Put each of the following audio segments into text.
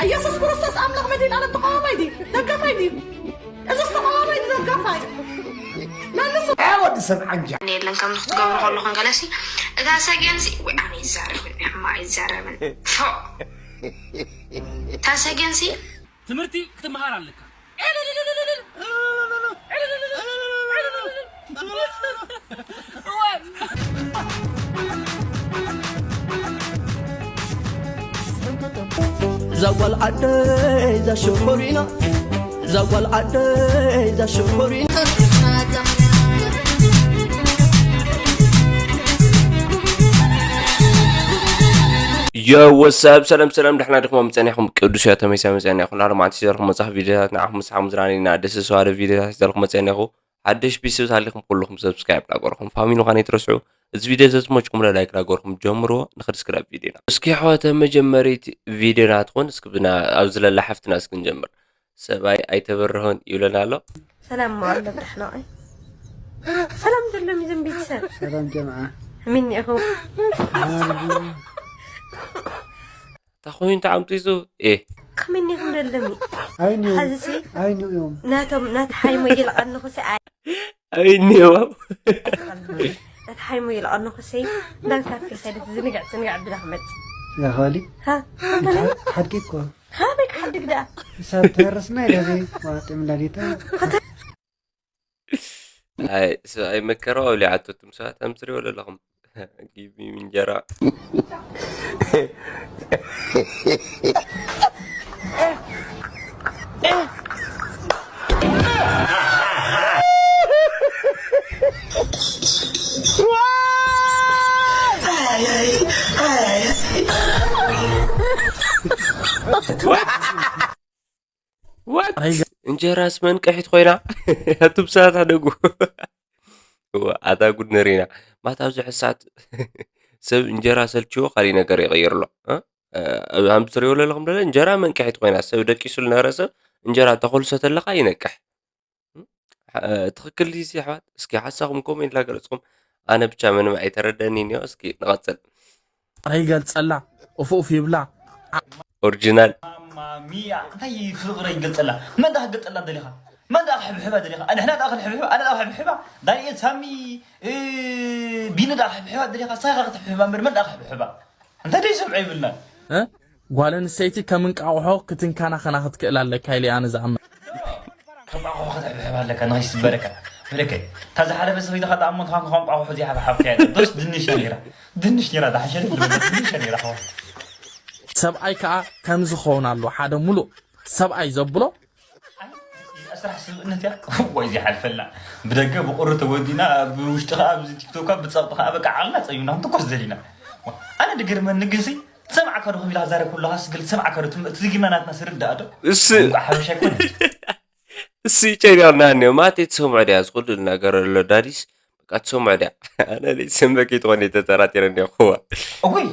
ኢየሱስ ክርስቶስ ኣምላኽ መድኃኔ ዓለም ተቓዋማይ ድዩ ደጋፋይ ድዩ? እዝስ ተቓዋማይ ድዩ ደጋፋይ? መልሱ። ኣይ ወዲ ሰብ ዓንጃ። የለን ከም ክትገብሩ ከለኹም ገለሲ እታ ሰገንሲ ወይ ኣነ ይዛረብ ሕማ ኣይዛረብን ፎ እታ ሰገንሲ ትምህርቲ ክትመሃር ኣለካ። እዛ ጓል ዓደይ እዛ ሽኮሪና እዛ ጓል ዓደይ እዛ ሽኮሪና የወሳብ ሰላም ሰላም፣ ደሕና ዲኹም? ኣብ ምጸኒኹም ቅዱስ እያ ተመይሳ መጸና ይኹን። ኣርማዕቲ ዘርኹም መጻፍ ቪዲዮታት ንዓኹም ምሳኹም ዝራኒና ደስ ዝሰዋደ ቪዲዮታት ዘርኹም መጸኒኹ። ሓደሽ ቢስብ ታሊኹም ኩልኹም ሰብስክራይብ ዳገርኹም ፋሚሊ ኳን ይትረስዑ። እዚ ቪዲዮ ዘዝመችኩም ላይክ ዳገርኹም ጀምሮ። ንኽድ ስክራብ ቪዲዮና እስኪ ኣሕዋተ መጀመሪት ቪዲዮና ትኾን እስኪ ብና ኣብዚ ለላ ሓፍትና እስኪ ንጀምር። ሰብኣይ ኣይተበርሆን ይብለና ኣሎ። ሰላም መዓልቲ ደሕና ኦይ ሰላም ደሎ ሚዘን ቤተሰብ ሰላም ጀምዓ ሚኒ ኢኹ ታኾይን ተዓምጢሱ ኤ ከመኒኹም ደለሚ ኣይኒ ሐዚ ሲ ኣይኒ እዮም ናቶም ናት ሓይሞ ይልቐንኹ ሲ ኣይ ኣይኒዋ ናት ሓይሞ ይልቐንኹ ሲ እንዳን ካፌ ከደት ዝንግዕ ዝንግዕ ብላ ክመጽ ያኻሊ ሓድቂ እኮ ካበይ ክሓድግ ደኣ ክሳብ ተርስና ኢለ ማጥም ላሊታ ኣይ ሰብኣይ መከራ ኣብሊዓቶ ትምሳት ኣምስሪዎ ዘለኹም ጊቢ እንጀራ What? እንጀራስ መንቀሒት ኮይና ኣቱም ሰባት ኣደጉ ኣታ ጉድ ነሪና ማታ ኣብዚ ሕሳት ሰብ እንጀራ ሰልችዎ ካሊእ ነገር ይቐይር ኣሎ ሃምስ ሪኦ ለለኹም ደለ እንጀራ መንቀሒት ኮይና ሰብ ደቂሱ ዝነበረ ሰብ እንጀራ ተኾልሶ ተለካ ይነቅሕ ትኽክል ዲዚ ኣሕዋት እስኪ ሓሳኹም ኮሜንት ላገለፅኹም ኣነ ብቻ ምንም ኣይተረደኒ ኒዮ እስኪ ንቐፅል ኧረ ይገልፀላ ኡፍ ኡፍ ይብላ ኦርጂናል ማማ ሚያ እንታይ ፍቅረ ይገልፀላ መን ዳኣ ክገልፀላ ደሊኻ መን ዳኣ ክሕብሕባ ደሊኻ ኣንሕና ዳኣ ክንሕብሕባ ኣነ ዳኣ ክሕብሕባ ዳንኤል ሳሚ ቢኒ ዳኣ ክሕብሕባ ደሊኻ ሳኻ ክትሕብሕባ እምበር መን ዳኣ ክሕብሕባ እንታይ ደይ ሰምዖ ይብልና ጓል ኣንስተይቲ ከም እንቃቑሖ ክትንካናኸና ክትክእል ኣለካ ኢለ ኣነ ዝኣምን። ከም እንቃቑሖ ክትሕብሕባ ኣለካ ንኸይስበረካ። ወለከ እታ ዝሓለፈ ሰበይትኻ ደኣ እሞ እንተኾንካ ከም እንቃቑሖ ዘይሓብሓብካያ ዶ? ዶስ ድንሽ ነይራ? ድንሽ ነይራ ዝሓሸት ድንሽ ነይራ ኣሕዋት። ሰብኣይ ከኣ ከምዚ ክኸውን ኣለዎ ሓደ ሙሉእ ሰብኣይ ዘብሎ ስራሕ ስብእነት እያ ወይ ዘይሓልፈልና ብደገ ብቁሪ ተወዲና ብውሽጢ ከዓ ኣብዚ ቲክቶካ ብፀቕጢ ከዓ በቃ ዓቕልና ፀዩና ክንትኮስ ዘሊና ኣነ ድገርመኒ ግንሲ ትሰምዓካ ዶ ከቢላ ክዛረብ ከለኻስ ገለ ትሰምዓካ ዶ እቲ ዝጊርና ናትና ስርዳእ ዶ እስ ሓበሻ ኣይኮነ እስ ጨይርና እኒኦ ማቴ ትሰምዖ ድያ ዝኩሉ ነገር ኣሎ ዳዲስ በቃ ትሰምዖ ድያ ኣነ ሰንበቂ ትኾን ተጠራጢረ እኒኦ ክዋ እወይ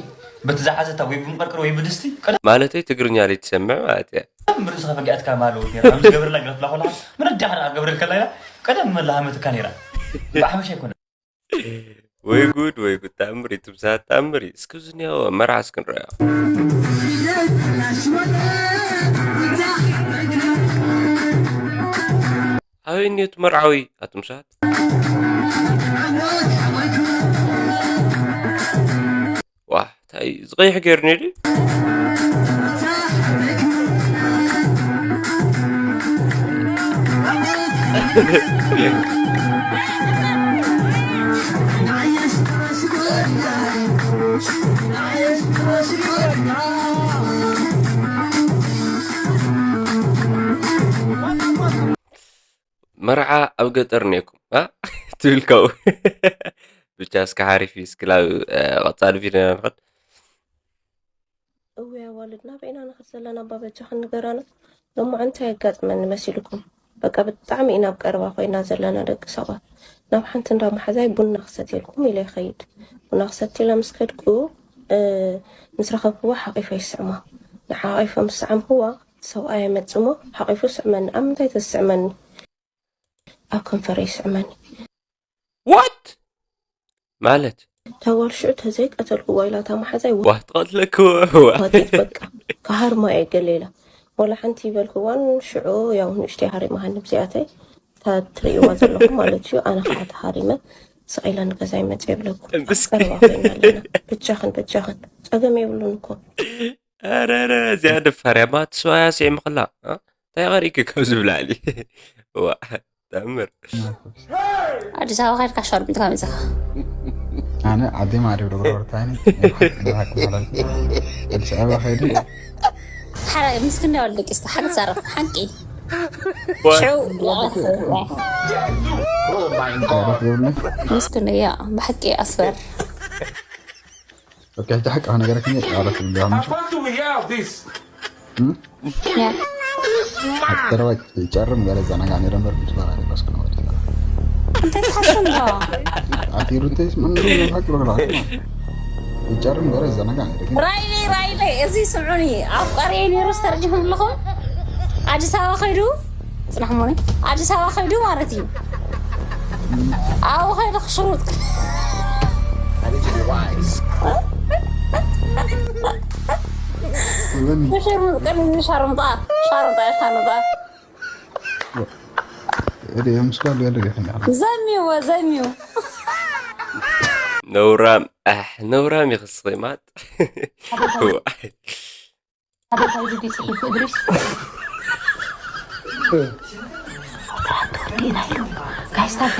በቲ ዝሓዘታ ወይ ብምቀርቅር ወይ ብድስቲ ቀደም ማለተይ ትግርኛ ለይ ትሰምዕ ማለት እያ ቀደም ርእስኻ ፈጊኣትካ ማለወት ነራ ከምዚ ገብርላ ግረፍላ ኮላ ምን ኣዲኻ ደኣ ገብረልከላ ኢላ ቀደም መላሃመትካ ነራ ብሓበሻ ኣይኮነ ወይ ጉድ ወይ ጉድ ተኣምር እዩ ትብዝሃት ተኣምር እዩ እስኪ ዝኒኦ መርዓ እስክንረዮ ኣበይ እኒኦት መርዓዊ ኣቱም ሰባት ዋ እንታይ ዝቐይሕ ገይሩኒ ድዩ መርዓ ኣብ ገጠር ኔኩም ትብል ካብኡ ብቻ እስከ ሓሪፍ እዩ እስኪ ናብ ቀፃሊ ቪድዮና ንኸድ እውይ ኣዋልድ ናበይ ኢና ንኸድ ዘለና እባ በጃኽን ንገራና ሎማዓንቲ ኣየጋጥመኒ መሲልኩም በቃ ብጣዕሚ ኢና ኣብ ቀረባ ኮይና ዘለና ደቂ ሰባት ናብ ሓንቲ እንዳ መሓዛይ ቡና ክሰትየልኩም ኢለ ይኸይድ ቡና ክሰትየላ ምስ ከድኩ ምስ ረኸብክዋ ሓቒፈ ይስዕማ ንዓ ሓቒፈ ምስ ሰዓምክዋ ሰብኣይ ኣይመጽእ እሞ ሓቒፉ ስዕመኒ ኣብ ምንታይ ተስስዕመኒ ኣብ ከንፈረይ ይስዕመኒ what ማለት ተጓል ሽዑ ተዘይቀተልክዋ ኢላ እታ መሓዛይ ዋህ ትቐትለክ ዋጢት በቃ ክሃርማ እየ ገለ ኢላ ወላ ሓንቲ ይበልክዋን ሽዑ ያው ንእሽተይ ሃሪማ ሃንብ እዚኣተይ እታ ትርእይዋ ዘለኹም ማለት እዩ ኣነ ከዓ ተሃሪመ ስቕ ኢለ ንገዛይ መፅእ የብለኩም ኣብ ቀረባ ኮይና ኣለና ብጃኽን በጃኽን ፀገም የብሉን እኮ ረረ እዚኣ ደፋር እያ ማትስዋ እያ ስዒምኽላ እንታይ ቀሪእኪ ካብዚ ብላዕሊ ዋ ተኣምር ኣዲስ ኣበባ ከድካ ሸርሚጥካ መፅኻ ኣነ ዓዲ ማዕዶ ደብረ ወርታኒ ሓቂ ሓላል ኣዲስ ኣበባ ከይደ ሓራ ምስ ክንደይ ወልደ ቂስካ ሓቂ ትዛረብ ሓቂ ሽዑ ምስ ክንደይ ያ ብሓቂ ኣስበር ኦኬ ሕጂ ሓቂ ነገረክኒ ቃላት ብልዋ ምሽ How do we have this? ያ ተረዋጭ ጨርም ገለ ዘናጋ ነረ በር ብትበራ ይባስኩ ነው እንታይ ትሓስብ እንዶ ኣቲሩ እንተይስ ምን ነው ሀቅ ነው ነው ይጨርም ገለ ዘናጋ ነረ ግን ራይሊ ራይሊ እዚ ስምዑኒ ኣፍቃሪ ነይሩ ስተርጅኹም ኣለኹም ኣዲስ ኣበባ ከይዱ ፅናሕ ሞኒ ኣዲስ ኣበባ ከይዱ ማለት እዩ ኣብኡ ከይዱ ክሽሩጥ ወኒ ክሽሩጥ ቅድሚ ሻርምጣ ሻርምጣ ሻርምጣ እዲ ምስኳል ያለ ይፈና ዘሚዎ ዘሚው ነውራም ኣሕ ነውራም ይኽስኺ ማጥ ኣበባ ይዱ ጽሒፉ እድሪስ ጋይስታታ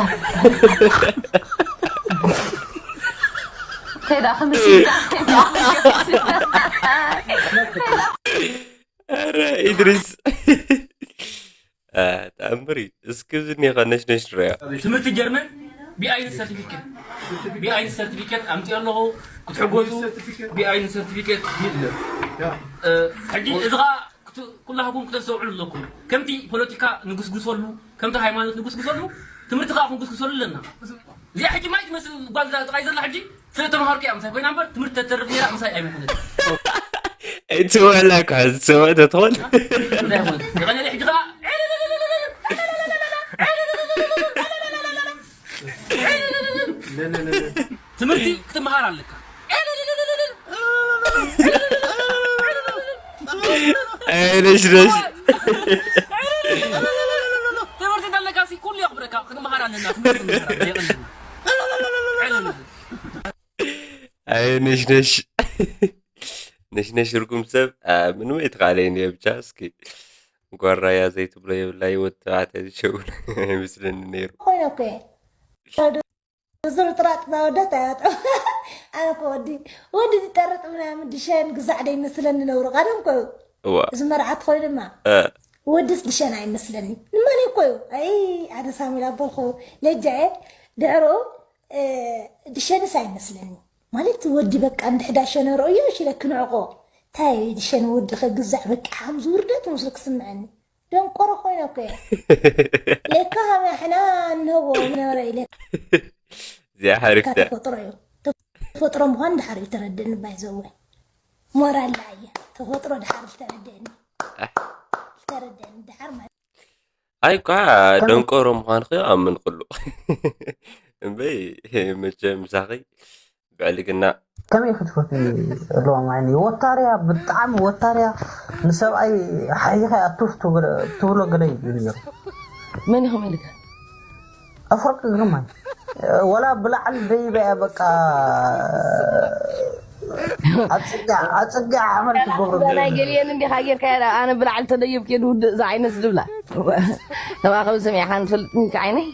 ከይዳ ክምስል ኧረ ኢድሪስ ተኣምር እዩ እስኪ እዚ እኒኸ ነሽነሽ ንሪኦ ትምህርቲ ጀርመን ቢኣይን ሰርቲፊኬት ቢኣይን ሰርቲፊኬት ኣምፅኦ ኣለኹ ክትሕጎሱ ቢኣይን ሰርቲፊኬት ሕጂ እዚ ከዓ ኩላህኩም ክተስተውዕሉ ኣለኩም ከምቲ ፖለቲካ ንጉስጉሰሉ ከምቲ ሃይማኖት ንጉስጉሰሉ ትምህርቲ ከዓ ክንጉስጉሰሉ ኣለና እዚኣ ሕጂ ማይ ትመስል ጓል ጥራይ ዘላ ሕጂ ስለ ተምሃርኩ እያ ምሳይ ኮይና እምበር ትምህርቲ ተተርፍ ነራ ምሳይ ኣይምኾነት እቲ ወላ እኳ ዝሰወ ተትኾን እንዳይኾን የቐነ ሕጂ ከዓ ትምህርቲ ክትመሃር ኣለካ ነሽነሽ ትምህርቲ ዘለካ ኩሉ የኽብረካ ክትመሃር ኣለና ኣይ ነሽነሽ ነሽነሽ ርጉም ሰብ ምንም ኣይተኻለይን እየ ብቻ እስኪ ጓራያ ዘይትብሎ የብላይ ወዲ ተባዕታይ ዝሸውን ኣይመስለኒ ነይሩ ኮይነ እኮ እየ ዝርጥራጥ ናወደት ኣያጠ ኣነ እኮ ወዲ ወዲ ዝጠርጥ ምናምን ድሸን ግዛዕ ደይመስለኒ ነብሩ ቀደም ኮዩ እዋ እዚ መርዓት ኮይኑ ድማ እ፣ ወድስ ድሸን ኣይመስለኒ ንመን እኮ እዩ ኣይ ኣነ ሳሙኤል ኣቦልኩ ለጃየ ድሕሩ ድሸንስ ኣይመስለኒ ማለት ወዲ በቃ እንድሕዳ ሸነሮ እዮ ሽለ ክንዕቆ እንታይ ድሸን ወዲ ከግዛዕ በቃ ሓምዚ ውርደት ምስሉ ክስምዐኒ ደንቆሮ ኮይነ እኮ እየ ለካ ሃመ ሕና እንህቦ ነበረ ኢለ እዚኣ ሓሪፍታ ተፈጥሮ እዩ ተፈጥሮ ምኳን ድሓር እዩ ተረድእኒ ባይዘወ ሞራል እየ ተፈጥሮ ድሓር ዝተረድእኒ ዝተረድእኒ ድሓር ማለት ኣይ ኳ ደንቆሮ ምዃንኺ ኣምን ኩሉ እምበይ መቸ ምሳኺ ብዕልግና ከመይ ክትፈትዊ ኣለዎም ዓይኒ ወታርያ ብጣዕሚ ወታርያ ንሰብኣይ ሓይኻ ኣቱፍ ትብሎ ገለ ይብል ነይሩ መን ኢኹም ኢልካ ኣፈወርቂ ግርማይ ወላ ብላዕሊ ደይበያ በቃ ኣፅጊዓ ኣፅጊዓ ሓመድ ትገብሮ ናይ ገሊአን እንዲኻ ጌርካ ኣነ ብላዕሊ ተደይብ ከ ንውድእ ዝዓይነት ዝብላ ተባኸብ ሰሚዕካ ንትፈልጥ ሚካ ዓይነይ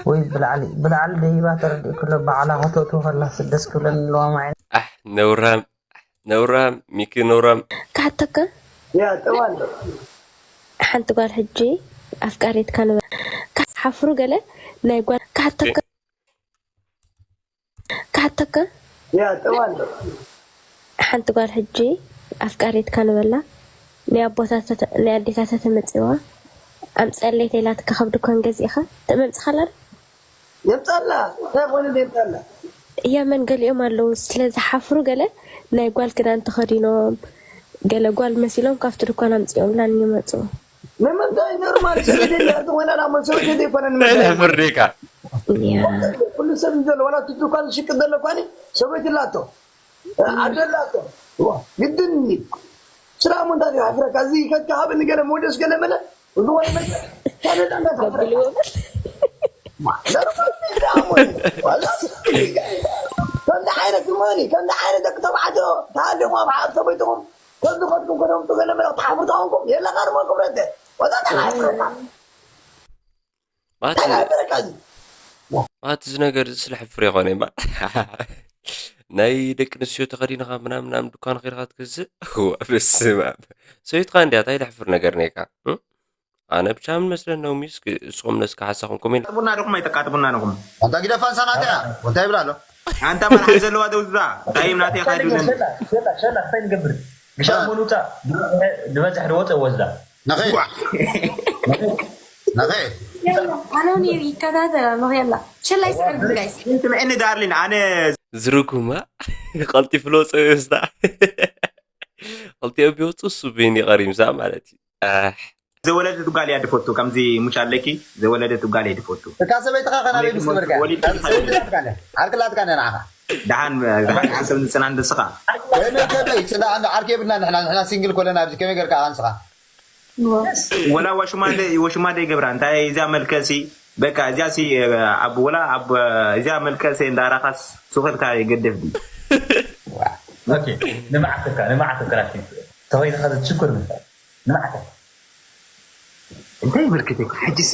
ወይ ብላዕሊ ብላዕሊ ደይባ ተረዲእ ክሎ ባዕላ ከተእትው ከላ ስደስ ክብለኒ ኣለዋ ማዓይ ኣሕ ነውራም ነውራም ሚኪ ነውራም ክሓተካ ያ ጠዋለ ሓንቲ ጓል ሕጂ ኣፍቃሪትካ ንበ ሓፍሩ ገለ ናይ ጓል ክሓተካ ክሓተካ ያ ጠዋለ ሓንቲ ጓል ሕጂ ኣፍቃሪትካ ንበላ ናይ ኣቦታታ ናይ ኣዴታታ ተመጽዋ ኣምጸለይ ተይላትካ ከብዲ ኮን ገዚእኻ ተመምጽኻላ ዶ የምጻላ እንታይ ኮነ የምጻላ የመን ገሊኦም ኣለዉ ስለ ዝሓፍሩ ገለ ናይ ጓል ክዳን ተኸዲኖም ገለ ጓል መሲሎም ካብቲ ድኳን ኣምጺኦምላን ይመጹ ንምንታይ ኖርማል ሰበይተይ እያ ዝኾነ ዳሞ ሰበይተይ ዘይኮነ ንምንታይ ናይ ፍርዴካ ኩሉ ሰብ እዩ ዘሎ። ዋላ እቲ ድኳን ዝሽቅጥ ዘሎ እኳ ሰበይቲ ኣላቶ፣ ኣደ ኣላቶ። ግድን ስራሙ እንታይ ይሓፍረካ? እዚ ከካ ሃብኒ ገለ ሞዴስ ገለ መለ ዝኾነ መለ ካነዳ እንዳተሓፍረካ ከምዚ ዓይነት እሞኒ ከምዚ ዓይነት ደቂ ተባዕትዮ ተሃልዮም ኣብ ሓብ ሰበይትኹም ከምዚ ከድኩም ከደምጡ ገለ መለ ክትሓፍሩ ተኾንኩም የለካ ድማ ክብረተ ወዛ ተሓፍረካ ማለት እዩ። ተሓፍረካ ማለት እዚ ነገር እዚ ስለ ሕፍር ይኾነ እምበር ናይ ደቂ ኣንስትዮ ተኸዲንኻ ምናምን ምናምን ድኳን ኸይድካ ትገዝእ እዋ በስመ ኣብ ሰበይትኻ እንድያ እንታይ ዘሕፍር ነገር ነካ ኣነ ብቻ ምን መስለኒ ነው ሚስ እስኹም ነስካ ሓሳኹም ኮሜንት ቡና ዲኹም ኣይተቃጥቡና ንኹም ኣንታ ግደፋ እንሳናትያ ወንታ ይብላ ኣሎ ኣንታ መርሓ ዘለዋ ደውዝዛ ዳይም ናተይ ካይዱንን ሸላ ሸላ ሸላ እንታይ ንገብር ግሻ መኑታ ዝበዝሕ ድወፀ ወዝዳ ንኸይድ ንኸይድ يلا أنا هوني يكتاتل أنا يلا شو اللي يسعر guys ስምዕኒ ዳርሊን ኣነ ዝርጉማ ቀልጢፉ ለውፀ ይወስዳ ቀልጢኦ ቢወፁ እሱ ብይን ይቐሪምሳ ማለት እዩ ኣሕ ዘወለደት ጓል እያ ድፈቱ ከምዚ ሙሽ ኣለኪ ዘወለደት ጓል እየ ድፈቱ እታ ሰበይትኻ ከናበይ ምስ ገበርካ ሰበይትካ ዓርክላትካ ነናዓኻ ደሓን ደሓን ሓንሰብ ንፅናን ደስኻ ወይመን ከመይ ፅላ ዓርኪ የብልና ንሕና ንሕና ሲንግል ኮለና ኣብዚ ከመይ ገርካ ኣንስኻ ወላ ወሽማ ወሽማ ደይ ገብራ እንታይ እዚያ መልከሲ በቃ እዚያ ሲ ኣብ ወላ ኣብ እዚያ መልከሲ እንዳራኻስ ሱኽልካ ይገደፍ ድዩ ኦኬ ንመዓተካ ንመዓተካ ራኪ ተኸይድካ ዘትሽኩር ምሳል ንመዓተካ እንታይ ይምልክት ሕጅሲ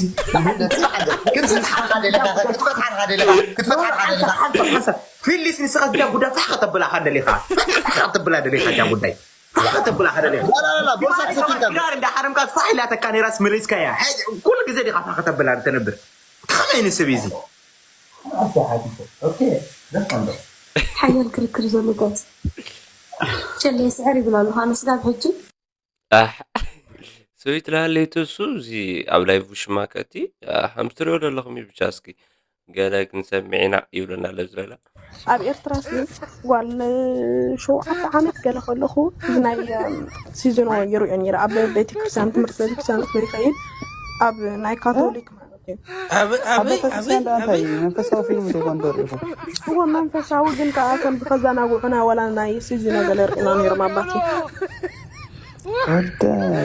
ክትፈትሓ ደለኻ ክትፈትሓ ደለኻ ክትፈትሓ ደለኻ ሓንሳብ ፊሊስ ንስኻ እዚኣ ጉዳይ ፋሕ ከተብላ ደሊኻ ፋሕ ከተብላ ደሊኻ እዚኣ ጉዳይ ፋሕ ከተብላ ደሊኻ ላ ላ ላ ቦርሳ ተሰኪምካ ዲናር እንዳ ሓረምካ ፋሕ ኢላተካ ነይራስ መሊስካያ ኩሉ ግዜ ዲኻ ፋሕ ከተብላ ተነብር ከመይ ንስብ እዚ ኦኬ ደስ ኣሎ ሓያል ክርክር ዘሎ ጋይስ ሸለ ይስዕር ይብል ኣሎ ኣነ ስጋብ ሕጂ ኣሕ ሰበይቲ ለሃለይቶ እሱ እዚ ኣብ ላይቭ ውሽማ ከእቲ ከምዚ ትሪኦ ዘለኹም እዩ ብቻ እስኪ ገለ ክንሰምዕ ኢና ይብለና ኣሎ ዝለላ ኣብ ኤርትራ ሲ ጓል ሸውዓተ ዓመት ገለ ከለኹ እዚ ናይ ሲዝኖ ይሪኦ ነይረ ኣብ ቤተክርስትያን ትምህርቲ ቤተክርስትያን ክይድ ኣብ ናይ ካቶሊክ ማለት እዩ ኣብ ኣብ ኣብ ቤተክርስትያን ዳኣ እንታይ እዩ መንፈሳዊ ፊልም ዶ ኮንዶ ሪኢኹም እዎ መንፈሳዊ ግን ከዓ ከም ከዘናግዑና ወላ ናይ ሲዝኖ ገለ ርኢና ነይሮም ኣባቴ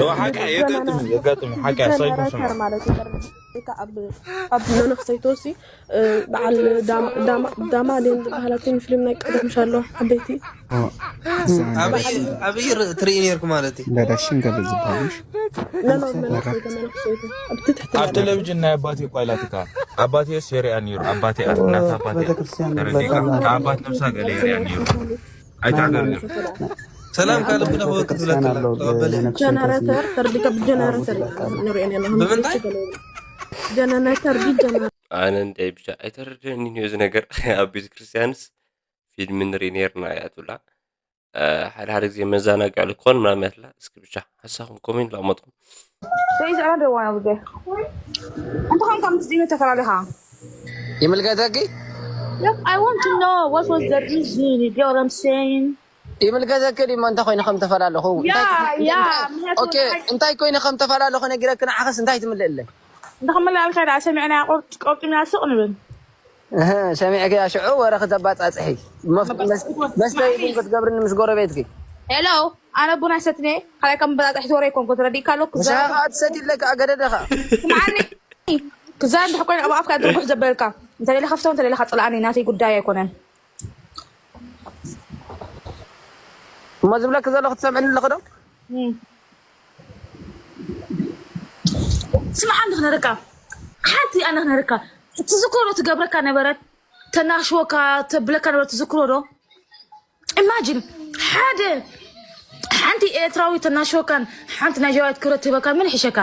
ወደ ሓቂ የጋጥም የጋጥም ሓቂ ኣሳይኩም ስማ ጀነረተር ማለት እዩ ጀነረተር። እታ ኣብ ኣብ መነኽሰይቶ ሲ በዓል ዳማ ዳማ ዳማ ድን ዝበሃላ ቲን ፊልም ናይ ቀደም ሻሎ ዓበይቲ ኣበይ ኣበይ ር- ትርኢ ነርኩ ማለት እዩ እንዳዳሽን ገለ ዝበሃሉ ነኖ መነኽሰይቶ መነኽሰይቶ ኣብቲ ትሕቲ ኣብ ቴሌቪዥን ናይ ኣባቴ እኳ ኢላትካ ኣባቴ ሴሪያ ነይሩ ኣባቴ እናታ ኣባቴ ቤተክርስትያን ተረዲካ ከኣባት ነብሳ ገለ የሪያ ነይሩ ኣይተዕገርግር ሰላም ካልእ ቡዳ ክወክል ዝለክላ ተቐበለ ጀነረተር ተርዲካ ብጀነረተር ንሪኦ ነና ብምንታይ ጀነረተር ቢጀነረ ኣነ እንታይ ብቻ ኣይተረደኒ እዩ እዚ ነገር ኣብ ቤተ ክርስቲያንስ ፊልም ንርኢ ነርና እያ ትብላ ሓደ ሓደ ግዜ መዘናግዕ ልኮን ምናምን እያ ትብላ እስኪ ብቻ ሓሳኹም ኮሜንት ላመጥኩም Please, I don't want to be. أنت كان كم تديني تفعل لها. ይምልከተኪ Look, I want to know what was the reason. You get what I'm saying? ይምልከተኪ ድዩ እንተ ኮይነ ከም ተፈላለኹ Yeah, yeah. ኦኬ እንታይ ኮይነ ከም ተፈላለኹ ነጊረኪ ንዓኸስ እንታይ ትምልእለይ እንተ ከመላ ኣልካ ደኣ ሰሚዕና ቆርጥ ቆርጥ ኢና ስቕ ንብል። ሰሚዕኪ ሽዑ ወረ ክተባጻጽሒ መስተ ይብን ክትገብርኒ ምስ ጎረቤትኪ ሄሎ ኣነ ቡና ሰትኔ ካልኣይ ከም በጣጣሒት ወረ ይኮንኩ ተረዲእካ ኣሎ ምሳኻ ትሰትይ ኣለካ ኣገደደኻ ስምዓኒ ክዛን ድሕኮይን ኣብ ኣፍካ ድርጉሕ ዘበልካ እንተሌለ ከፍቶ እንተሌለ ከፅልኣኒ ናተይ ጉዳይ ኣይኮነን እሞ ዝብለኪ ዘለኹ ትሰምዕኒ ኣለኹ ዶ ስምዓ እንዲ ክነረካ ሓንቲ ኣነ ክነረካ ትዝክሮ ዶ ትገብረካ ነበረት ተናሽወካ ተብለካ ነበረት ትዝክሮ ዶ ኢማጂን ሓደ ሓንቲ ኤርትራዊ ተናሽወካን ሓንቲ ናይጀርያዊት ክብረት ትህበካ ምን ይሕሸካ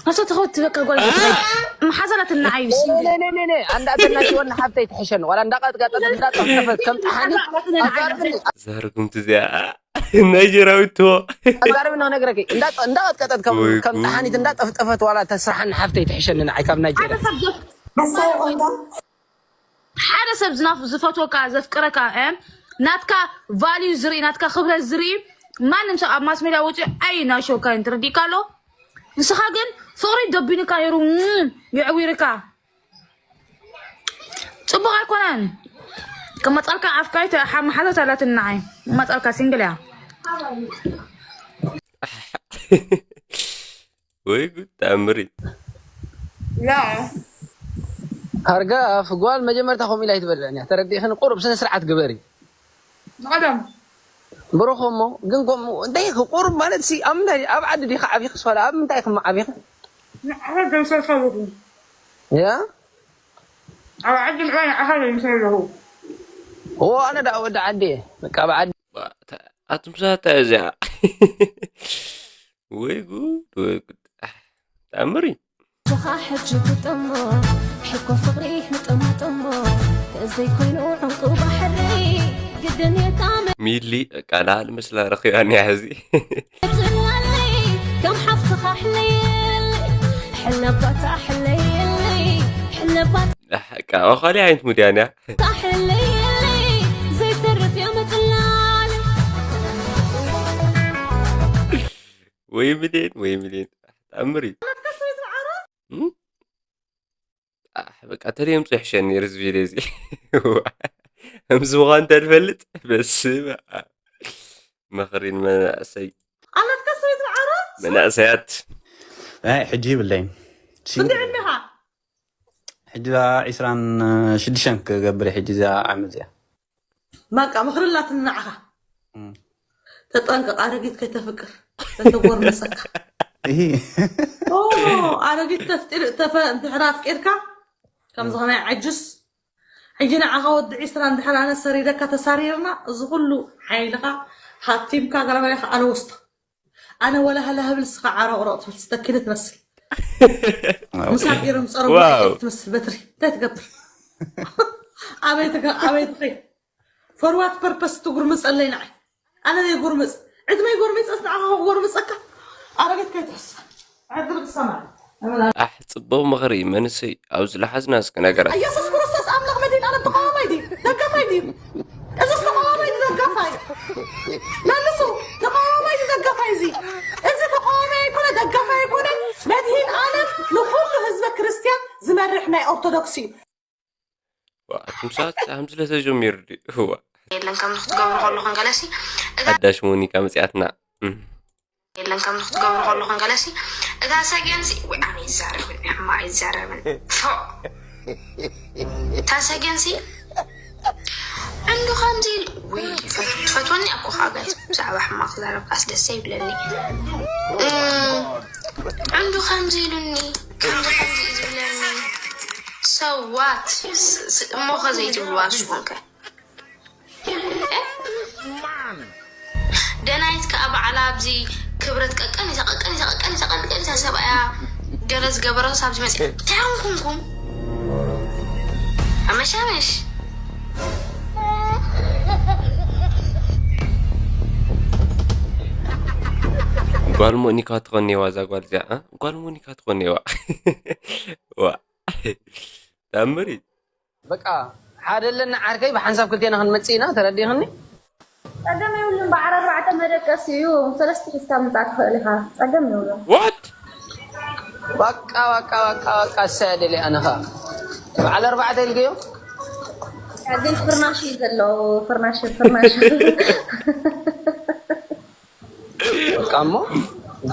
ነፍሰ ተኸወት ትህበካ ጓል መሓዛላት እናዓዩ ኣንዳ ተናሽወና ሓብተይ ትሕሸኒ ዋላ እንዳቀጥቀጠት እንዳጠፍጠፈት ከም ጠሓኒ ኣዛርብኒ ዘርጉምቲ እዚኣ ናይጀራዊት ትቦ ኣዛርቢ ነው ነግረኪ እንዳቀጥቀጠት ከም ጠሓኒት እንዳጠፍጠፈት ዋላ ተስራሓኒ ሓፍተይ ትሕሸኒ ንዓይ ካብ ናይጀርያ ሓደ ሰብ ዝናፍ ዝፈትወካ ዘፍቅረካ ናትካ ቫልዩ ዝርኢ ናትካ ክብረት ዝርኢ ማንም ሰብ ኣብ ማስ ሜድያ ወፂኡ ኣይናሸወካ እዩ ተረዲእካ ኣሎ ንስኻ ግን ፍቕሪ ደቢንካ ነይሩ የዕዊርካ ጽቡቕ ኣይኮነን። ክመጻልካ ኣፍካ ይተ-፣ ሓ-፣ መሓለፍ ኣላትኒ ንዓይ። ክመጻልካ ሲንግል እያ። ወይ ጉድ ተኣምር እዩ። ላ ሃርጋፍ ጓል መጀመርታ ከምኡ ኢላ ኣይትበልዕን እያ። ተረዲእኽን? ቁሩብ ስነ ስርዓት ግበሪ። ንቐደም ብሩኽ እሞ ግን ከምኡ እንታይ ኢኺ? ቁሩብ ማለት ሲ ኣብ ምንታይ ኣብ ዓዲ ዲኻ ዓቢኽስ ዋላ ኣብ ምንታይ ኢኺ ዓቢኺ? ንዓኻ ገምሰልካ ኣለኹ። ያ ኣብ ዓዲ ንዕባይ ንዓኻ ገምሰል ኣለኹ። እዎ ኣነ ደኣ ወዲ ዓዲ እየ። በቃ ኣብ ዓዲ ኣቱም ሳታ እዚኣ ወይ ጉድ ወይ ጉድ። ኣሕ፣ ተኣምር እዩ። ንስኻ ሕጂ ግጥሞ ሕኮ ፍቕሪ ንጥምጥሞ ዘይኮይኑ ዕንቁ ባሕሪ ግድን የጣመ ሚሊ ቃላ ልመስላ ረኺባኒ ሕዚ። ጽላለይ ከም ሓፍትኻ ሕለየለይ ሕለባታ ሕለየለይ ሕለባታ ኣሕ፣ ቃ ኦኻሊ ዓይነት ሙድያን እያ። ሕለየለይ ዘይተርፍ እያ ምጽላለይ ወይ ሚሊዮን ወይ ሚሊዮን። ተኣምር እዩ። እም? ኣሕ፣ በቃ ተደምፁ ይሕሸኒ ነይሩ እዚ ቪድዮ እዚ። ከምዚ ምዃን እንተድፈልጥ በስመ ኣብ። ምኽሪ ንመናእሰይ ኣላትካ ሰበይት መዓረ መናእሰያት ኣይ ሕጂ ይብለይን ክንዲ ዕድሜኻ ሕጂ ዒስራን ሽዱሽተን ክገብር ሕጂ እዛ ዓመት እዚኣ በቃ ምኽሪ ኣላትኒ ንዓኻ እም። ተጠንቀቕ ኣረጊት ከይተፍቅር ከይተጎርምሰካ እሂ ኦ፣ ኣረጊት ተፍጢር ተፈ እንድሕር ኣፍቂርካ ከምዚ ከማይ ዓጅስ ሕጂ ንዓኻ ወዲ ዒስራ እንድሕር ኣነ ሰሪረካ ተሳሪርና እዚ ኩሉ ሓይልኻ ሃቲምካ ገለመለ ከኣ ኣነ ወስታ ኣነ ወላ ሃላ ሃብል ስኻ ዓረቕረቕ ትብል ስተኪኒ ትመስል ምሳብ ኢሮም ጸረቡ ዋው። ትመስል በትሪ እንታይ ትገብር ኣበይ ትገ ኣበይ ትኸይ for what purpose ትጉርምጸለይ ንዓይ ኣነ ዘይጉርምጽ ዕድመይ ጎርሚጸስ ንዓኻ ክጎርምጸካ ኣረገት ከይትሕሳ ዕድል ክሰማዕ ኣሕ፣ ጽቡቕ ምኽሪ መንእሰይ፣ ኣብዚ ለሓዝና እስኪ ነገራት። ኢየሱስ ክርስቶስ ኣምላኽ መድህን ኣለም ተቃዋማይ ድዩ ደጋፋይ ድዩ? እዚስ ተቃዋማይ ድዩ ደጋፋይ? መልሱ። ተቃዋማይ ድዩ ደጋፋይ? እዚ እዚ ተቃዋማይ ኣይኮነ ደጋፋይ ኣይኮነ። መድህን ኣለም ንኹሉ ህዝበ ክርስቲያን ዝመርሕ ናይ ኦርቶዶክስ እዩ። ዋ፣ ኣቱም ሰባት ኣምስለ ተጀሚሩ ድዩ? እዋ። የለን ከም ክትገብሩ ከለኹም ገለሲ እታ ሓዳሽ ሞኒካ መጽያትና። እም። የለን ከም ክትገብሩ ከለኹም ገለሲ እታ ሰገንሲ ወይ ኣነ ይዛረብ ሕማ ኣይዛረብን ፎ እታ ሰገንሲ ዕንዱ ከምዚ ኢሉ ወይ ትፈት- ትፈትወኒ ኣኮ ከዓ ጋይስ ብዛዕባ ሕማቅ ክዛረብ ካስ ደስ ይብለኒ እም፣ ዕንዱ ከምዚ ኢሉኒ ከምዚ ከምዚ እዩ ዝብለኒ ሰዋት እሞ ከዘይትብልዋ ንስኹም ከ ደናይት ከኣ ባዕላ ኣብዚ ክብረት ቀቀኒሳ ቀቀኒሳ ቀቀኒሳ ቀቀኒሳ ሰብኣያ ገለ ዝገበረስ ኣብዚ መፅያ እንታይ ኮንኩምኩም ኣመሻመሽ ጓል ሞኒካ ትኾን እዋ እዛ ጓል እዚኣ እ? ጓል ሞኒካ ትኾን እዋ ዋ ተኣምር እዩ። በቃ ሓደ ኣለና ዓርከይ ብሓንሳብ ክልቴና ክንመጽእ ኢና ተረዲእኽኒ። ጸገም የብሉን በዓል ኣርባዕተ መደቀሲ እዩ ሰለስተ ሒዝካ ምምጻእ ትኽእል ኢኻ ጸገም የብሉን። What? በቃ በቃ በቃ በቃ እሳ እያ ደልያ ኣነ ኸኣ በዓል ኣርባዕተ ኢልክዮ። ግን ፍርናሽ እዩ ዘሎ ፍርናሽ ፍርናሽ በቃ እሞ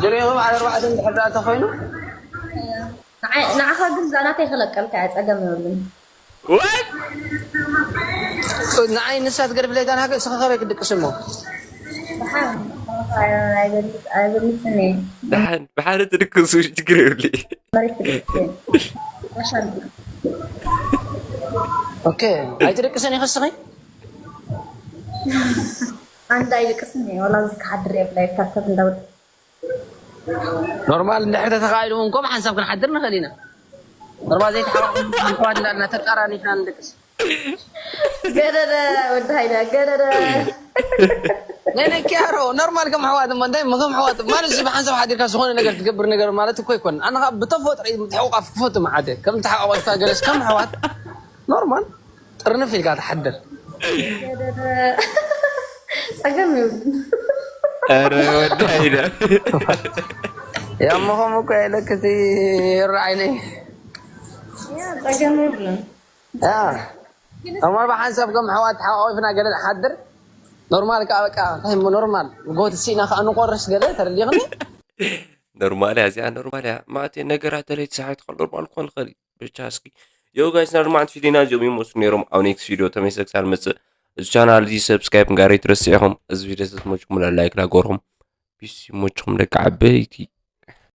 ድሪኹ በዓል ኣርባዕተ እንድሕር ደኣ ተኾይኑ ንዓይ- ንዓኻ ግን እዛ ናተይ ከለቀልካ እያ ጸገም የብሉን። What? ንዓይ ንሳ ትገድፍለይ እዛ ናሃገ እስኻ ከበይ ክትድቅስ እሞ ብሓ- ኣይበል- ኣይበልጽን እየ ብሓን ብሓደ ትድቅሱ ችግር የብሉ። መሬት ክድቅስ እየ ማሻ ኦኬ ኣይትድቅስን ኢኻ እስኺ ኣንዳ ኣይድቅስን እየ ወላ እዚ ክሓድር የብላ ይካከብ እንዳወድ ኖርማል እንድሕር ተተኻኢሉ እውን ኮም ሓንሳብ ክንሓድር ንኽእል ኢና። ኖርማል ዘይተሓባእኩም ኣሕዋት እንዳልና ተቃራኒ ኢና ንድቅስ። ገደደ ወዲ ሃይለ ገደደ ናይ ናይ ኪያሮ ኖርማል ከም ኣሕዋት እሞ እንታይ ከም ኣሕዋት ማለት እዚ ብሓንሳብ ሓዲርካ ዝኾነ ነገር ትገብር ነገር ማለት እኮ ኣይኮን። ኣነ ኸዓ ብተፈጥሮ እዩ ምትሕቑቓፍ ክፈቱ መዓት እየ። ከም ተሓቋቋፍካ ገለስ ከም ኣሕዋት ኖርማል ጥርንፍ ኢልካ ትሓድር። ጸገም ይብሉ ኧረ ወዳይ ደ ያሞ ኸም እኮ የለክቲ ይረዓይኒ ጸገም ይብሉ ያ ኖርማል ብሓንሳብ ከም ኣሕዋት ተሓቋቂፍና ገለ ንሓድር። ኖርማል ከዓ በቃ እንታይ እሞ ኖርማል ጎት ሲና ከዓ ንቆርስ ገለ ተረዲኽኒ። ኖርማል እያ እዚኣ፣ ኖርማል እያ። ማለት ነገራት ተለይቲ ሰሓት ከሎ ኖርማል ክኾን ይኽእል እዩ። ብቻ እስኪ ዮ ጋይስ፣ ና ድማ ቪዲዮና እዚኦም ይመስሉ ነይሮም። ኣብ ኔክስት ቪዲዮ ተመልሰ ክሳብ ንመፅእ፣ እዚ ቻናል እዚ ሰብስክራይብ ንጋር ኣይትረስዑ ኢኹም። እዚ ቪዲዮ ተዝመችኩም ላይክ ላገርኩም። ፒስ ይመችኩም ደቂ ዓበይቲ።